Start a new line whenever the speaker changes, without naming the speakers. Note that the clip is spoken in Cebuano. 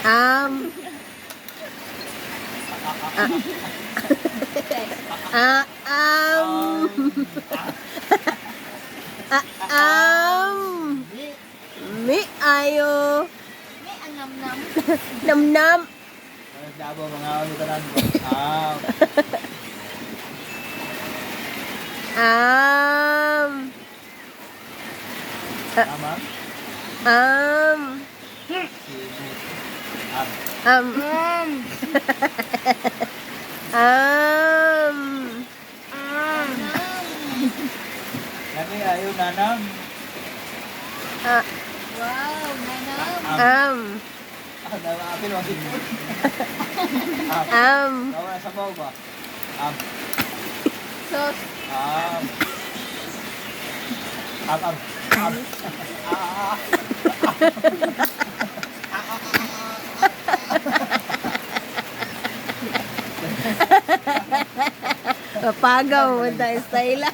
Am. Ah, am. Ah, am. Mi ayo.
May ang namnam.
Namnam.
Dabo mga ano tanan. Ah.
Am.
Tama.
Am.
Si Am.
Am. Am.
Lami ayo nanam.
Ah,
Wow, nanam.
Am.
am.
Ah, nama apil wa sipon. Am.
Am.
Kawa sa baw ba? Am.
Sauce.
Am. Am am. Am. Ah.
Papagaw mo tayo style.